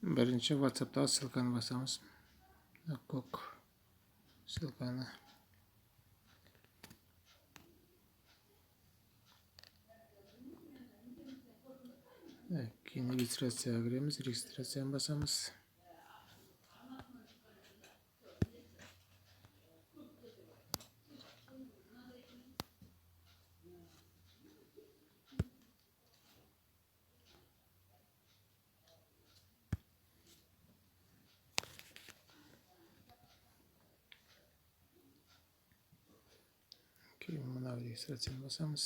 Бірінші WhatsApp'тағы ссылканы басамыз. Мына көк ссылканы. Кейін регистрацияға кіреміз, регистрацияны басамыз. Кейін мына регистрацияны басамыз.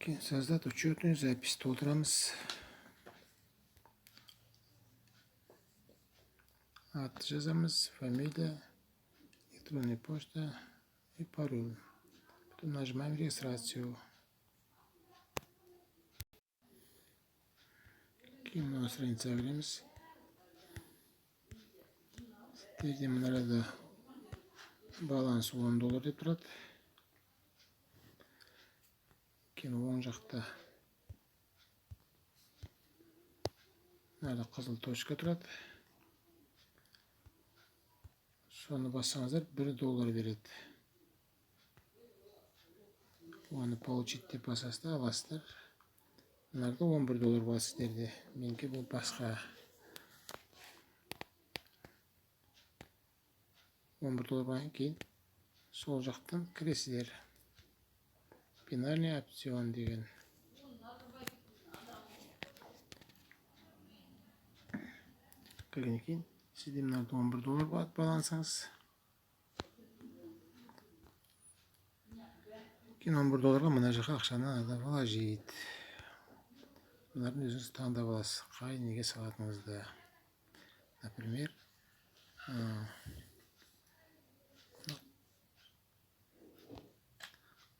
Кейін создать учетную запись толтырамыз. Ат жазамыз, фамилия, электронная почта и пароль. Потом нажимаем регистрацию. Кейін мына страницаға кіреміз. Сіздерде мына арада баланс 10 доллар деп тұрады. Кейін оң жақта мына қызыл точка тұрады. Соны бассаңыздар 1 доллар береді. Оны получить деп басасыздар, аласыздар. Мынарда 11 доллар болады сіздерде. Менікі бұл басқа. 11 доллар болғаннан кейін сол жақтан кіресіздер. Бинарный опцион деген. Кіргеннен кейін сізде мынарда 11 доллар болады балансыңыз. Кейін 11 долларға мына жаққа ақшаны надо вложить. Бұлардың өзіңіз таңдап аласыз, қай неге салатыныңызды. Например,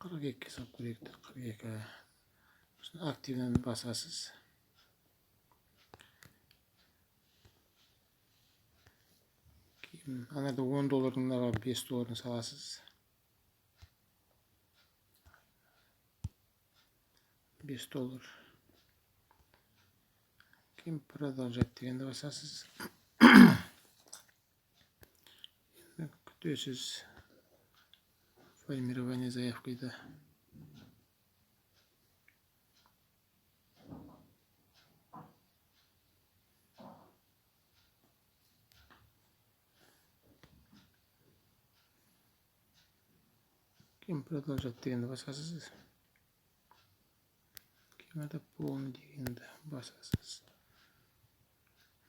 42-ге салып көрейік те, 42. Сосын активнен басасыз. Кейін анада 10 доллардың мынаға 5 долларын саласыз. 5 доллар. Кейін продолжать дегенді басасыз. Енді күтесіз формирование заявкиді. Кейін продолжать дегенді басасыз. Кейін ада полный дегенді басасыз.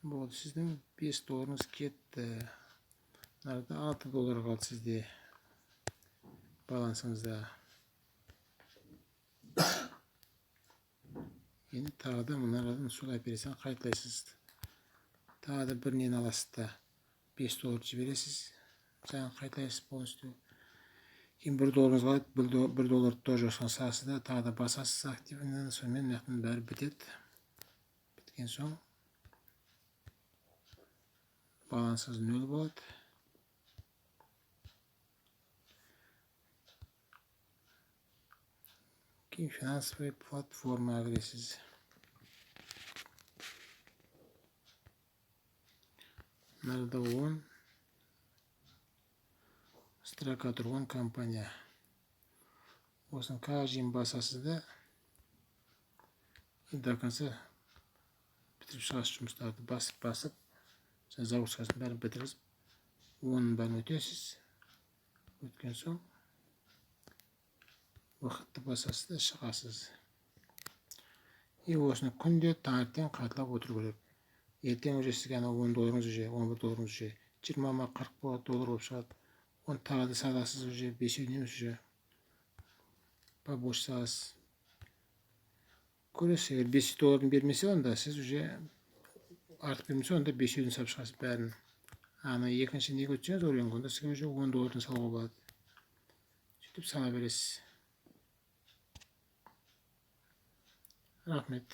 Болды, сіздің 5 долларыңыз кетті. Мынарда 6 доллар қалды сізде балансыңызда. Енді тағы да мынадан сол операцияны қайталайсыз. Тағы да бір нені аласыз да 5 доллар жібересіз. Жаңа қайталайсыз полностью. Кейін 1 долларыңыз қалады, 1 доллар тоже осыған саласыз да, тағы да басасыз активно, сонымен мына жақтың бәрі бітеді. Біткен соң балансыңыз 0 болады. Кейін финансовый платформаға кіресіз. Мынарда 10 строка тұр, 10 компания. Осыны каждыйын басасыз да и до конца бітіріп шығасыз жұмыстарды. Басып-басып, загрузкасын бәрін бітіріп, оның бәрін өтесіз. Өткен соң уақытты басасыз да шығасыз. И осыны күнде таңертең қайталап отыру керек. Ертең уже сізге ана 10 долларыңыз уже, 11 долларыңыз уже 20 ма 40 болады, доллар болып шығады. Оны тағы да саласыз уже, бесеуін емес уже. Побольше саласыз. Көресіз, егер 5 долларын бермесе, онда сіз уже артық бермесе, онда бесеуін салып шығасыз бәрін. Ана екінші неге өтсеңіз уровеньге, онда сізге уже 10 доллардан салуға болады. Сөйтіп сала бересіз. Рахмет.